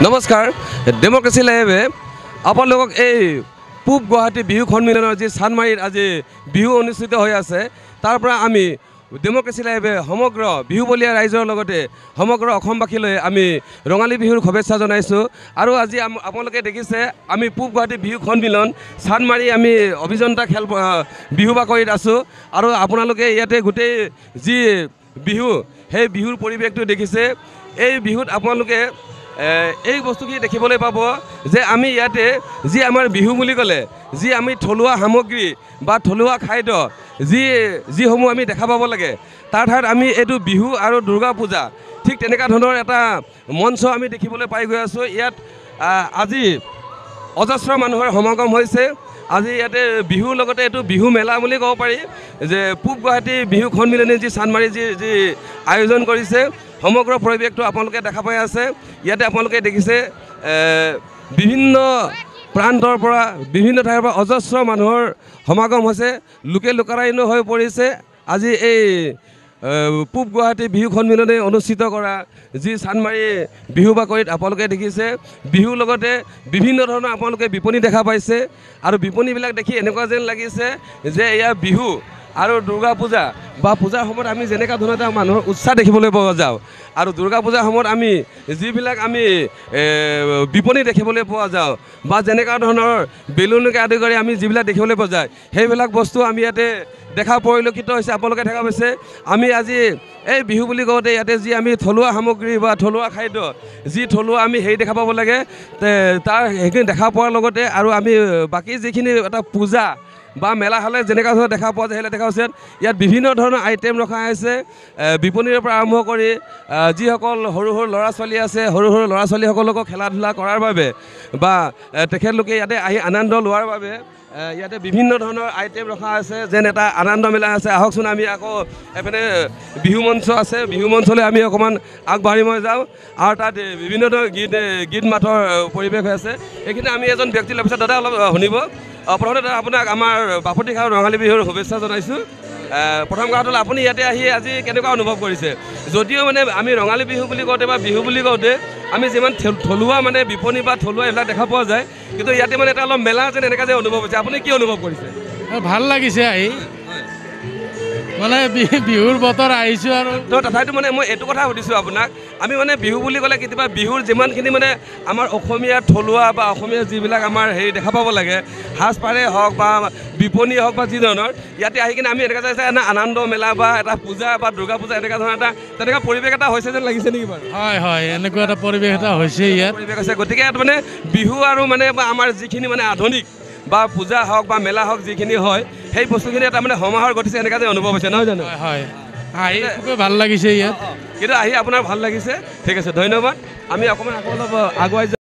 নমস্কাৰ, ডেম'ক্ৰেচি লাইভে আপোনালোকক এই পূব গুৱাহাটী বিহু সন্মিলনৰ যি চানমাৰীত আজি বিহু অনুষ্ঠিত হৈ আছে, তাৰ পৰা আমি ডেম'ক্ৰেচি লাইভে সমগ্ৰ বিহুবলীয়া ৰাইজৰ লগতে সমগ্ৰ অসমবাসীলৈ আমি ৰঙালী বিহুৰ শুভেচ্ছা জনাইছোঁ। আৰু আজি আপোনালোকে দেখিছে আমি পূব গুৱাহাটী বিহু সন্মিলন চানমাৰী আমি অভিযন্তা খেল বিহু বাকৰিত আছোঁ। আৰু আপোনালোকে ইয়াতে গোটেই যি বিহু, সেই বিহুৰ পৰিৱেশটো দেখিছে। এই বিহুত আপোনালোকে এই বস্তুখিনি দেখিবলৈ পাব যে আমি ইয়াতে যি আমাৰ বিহু বুলি ক'লে যি আমি থলুৱা সামগ্ৰী বা থলুৱা খাদ্য যিসমূহ আমি দেখা পাব লাগে, তাৰ ঠাইত আমি এইটো বিহু আৰু দুৰ্গা পূজা ঠিক তেনেকুৱা ধৰণৰ এটা মঞ্চ আমি দেখিবলৈ পাই গৈ আছোঁ। ইয়াত আজি অজস্ৰ মানুহৰ সমাগম হৈছে। আজি ইয়াতে বিহুৰ লগতে এইটো বিহু মেলা বুলি ক'ব পাৰি যে পূব গুৱাহাটী বিহু সন্মিলনী যি চানমাৰী যি যি আয়োজন কৰিছে, সমগ্ৰ পৰিৱেশটো আপোনালোকে দেখা পাই আছে। ইয়াতে আপোনালোকে দেখিছে বিভিন্ন প্ৰান্তৰ পৰা বিভিন্ন ঠাইৰ পৰা অজস্ৰ মানুহৰ সমাগম হৈছে, লোকে লোকাৰণ্য হৈ পৰিছে। আজি এই পূব গুৱাহাটী বিহু সন্মিলনে অনুষ্ঠিত কৰা যি চানমাৰী বিহু বাকৰিত আপোনালোকে দেখিছে বিহুৰ লগতে বিভিন্ন ধৰণৰ আপোনালোকে বিপণী দেখা পাইছে। আৰু বিপণীবিলাক দেখি এনেকুৱা যেন লাগিছে যে এয়া বিহু আৰু দুৰ্গা পূজা বা পূজাৰ সময়ত আমি যেনেকুৱা ধৰণৰ এটা মানুহৰ উৎসাহ দেখিবলৈ পোৱা যাওঁ, আৰু দুৰ্গা পূজাৰ সময়ত আমি যিবিলাক আমি বিপণী দেখিবলৈ পোৱা যাওঁ বা যেনেকুৱা ধৰণৰ বেলুনকে আদি কৰি আমি যিবিলাক দেখিবলৈ পোৱা যায়, সেইবিলাক বস্তু আমি ইয়াতে দেখা পৰিলক্ষিত হৈছে। আপোনালোকে দেখা পাইছে। আমি আজি এই বিহু বুলি কওঁতে ইয়াতে যি আমি থলুৱা সামগ্ৰী বা থলুৱা খাদ্য যি থলুৱা আমি হেৰি দেখা পাব লাগে, তাৰ সেইখিনি দেখা পোৱাৰ লগতে আৰু আমি বাকী যিখিনি এটা পূজা বা মেলা হ'লে যেনেকুৱা ধৰণৰ দেখা পোৱা যায় সেইবিলাক দেখা হৈছে। ইয়াত বিভিন্ন ধৰণৰ আইটেম ৰখা হৈছে। বিপণীৰ পৰা আৰম্ভ কৰি যিসকল সৰু সৰু ল'ৰা ছোৱালী আছে, সৰু সৰু ল'ৰা ছোৱালীসকলকো খেলা ধূলা কৰাৰ বাবে বা তেখেতলোকে ইয়াতে আহি আনন্দ লোৱাৰ বাবে ইয়াতে বিভিন্ন ধৰণৰ আইটেম ৰখা আছে। যেন এটা আনন্দ মেলা আছে। আহকচোন আমি আকৌ এফালে বিহু মঞ্চ আছে, বিহু মঞ্চলৈ আমি অকণমান আগবাঢ়ি মই যাওঁ। আৰু তাত বিভিন্ন ধৰণৰ গীত মাতৰ পৰিৱেশ হৈ আছে। এইখিনি আমি এজন ব্যক্তি লগ পাইছোঁ। দাদা অলপ শুনিব। প্ৰথমতে দাদা আপোনাক আমাৰ বাপতি খাওঁ ৰঙালী বিহুৰ শুভেচ্ছা জনাইছোঁ। প্ৰথম কথাটো হ'ল আপুনি ইয়াতে আহি আজি কেনেকুৱা অনুভৱ কৰিছে? যদিও মানে আমি ৰঙালী বিহু বুলি কওঁতে বা বিহু বুলি কওঁতে আমি যিমান থলুৱা মানে বিপণী বা থলুৱা এইবিলাক দেখা পোৱা যায়, কিন্তু ইয়াতে মানে এটা অলপ মেলা যেন এনেকুৱা যে অনুভৱ হৈছে, আপুনি কি অনুভৱ কৰিছে? ভাল লাগিছে আহি, মানে বিহুৰ বতৰ আহিছোঁ। আৰু তো তথাপিতো মানে মই এইটো কথা সুধিছোঁ আপোনাক, আমি মানে বিহু বুলি ক'লে কেতিয়াবা বিহুৰ যিমানখিনি মানে আমাৰ অসমীয়া থলুৱা বা অসমীয়া যিবিলাক আমাৰ হেৰি দেখা পাব লাগে, সাজপাৰেই হওক বা বিপণী হওক বা যি ধৰণৰ, ইয়াতে আহি কিনে আমি এনেকুৱা চাইছে এটা আনন্দ মেলা বা এটা পূজা বা দুৰ্গা পূজা এনেকুৱা ধৰণৰ এটা তেনেকুৱা পৰিৱেশ এটা হৈছে যেন লাগিছে নেকি বাৰু? হয় হয়, এনেকুৱা এটা পৰিৱেশ এটা হৈছে ইয়াত, পৰিৱেশ হৈছে। গতিকে ইয়াত মানে বিহু আৰু মানে বা আমাৰ যিখিনি মানে আধুনিক বা পূজা হওক বা মেলা হওক যিখিনি হয়, সেই বস্তুখিনি এটা মানে সমাহাৰ ঘটিছে এনেকুৱা যেন অনুভৱ হৈছে, নহয় জানো? হয়, আহি খুবেই ভাল লাগিছে ইয়াত। কিন্তু আহি আপোনাৰ ভাল লাগিছে। ঠিক আছে, ধন্যবাদ। আমি অকণমান আকৌ অলপ আগুৱাই যাওঁ।